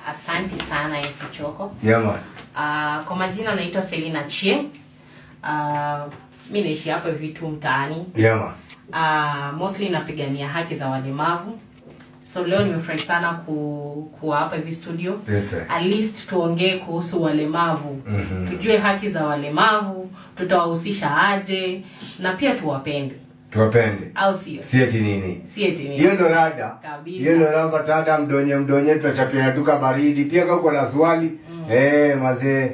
Asante sana, MC Choko. Yeah, man. Kwa majina naitwa Selina Chie. Mi naishi hapa hivi tu mtaani. Yeah, man. Mostly napigania haki za walemavu. So leo nimefurahi sana kuwa hapa hivi studio. Yes, sir. At least tuongee kuhusu walemavu. Tujue haki za walemavu, tutawahusisha aje na pia tuwapende. Tuwapende. Au sio? Si eti nini? Si eti nini? Hiyo ndo rada. Kabisa. Hiyo ndo rada tada mdonye mdonye tunachapiana duka baridi. Pia kama uko na swali, mazee,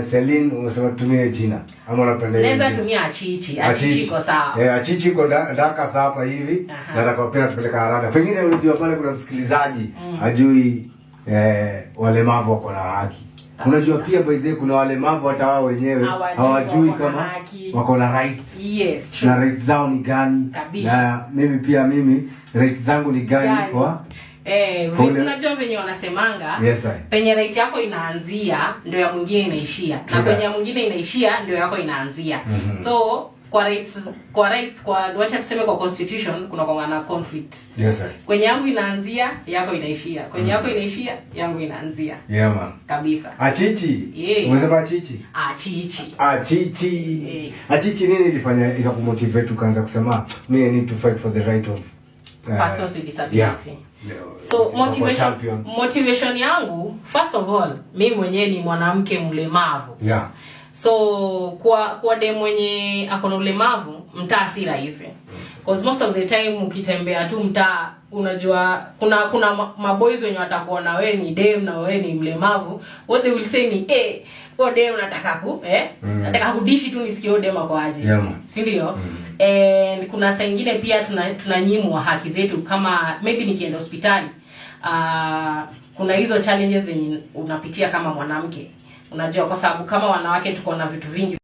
Celine, umesema tutumie jina ama unapenda hiyo Naweza jina? Tumia Achichi. Achichi iko sawa. Eh, Achichi iko ndaka sasa hapa hivi. Na atakuwa pia tupeleka rada. Pengine unajua pale kuna msikilizaji ajui walemavu wako na haki. Unajua pia, by the way, kuna walemavu hata wao wenyewe hawajui hawajui wako na kama haki. Wako na rights Yes, true. Na rights zao ni gani Kabisa. na mimi pia mimi rights zangu ni gani Gani? kwa Eh, kwa ule- unajua venye wanasemanga, Yes, sir. Penye right yako inaanzia ndio ya mwingine inaishia, na True kwenye that. Ya mwingine inaishia ndio yako inaanzia. So kwa rights kwa wacha tuseme kwa constitution kuna kwa na conflict. Yes, sir. Kwenye yangu inaanzia, yako inaishia. Kwenye yako inaishia, yangu inaanzia. Yeah, man. Kabisa. Achichi. Yeah. Umesema Achichi? Achichi. Achichi. Eh. Achichi, nini ilifanya ikakumotivate ukaanza kusema, "Me, I need to fight for the right of persons with disability"? Yeah. So Kwa motivation champion. Motivation yangu, first of all, mi mwenyewe ni mwanamke mlemavu. So kwa dem mwenye ako na ulemavu mtaa si rahisi, 'cause most of the time ukitembea tu mtaa, unajua kuna maboys wenye watakuona we ni dem na we ni mlemavu. What they will say ni, "Eh, huyo dem nataka ku eh nataka kudishi tu nisikie huyo dem ako aje." Yeah, man. Si ndio? And kuna saa ingine pia tunanyimwa haki zetu, kama maybe nikienda hospitali, kuna hizo challenges zenye unapitia kama mwanamke, unajua, kwa sababu kama wanawake tuko na vitu vingi.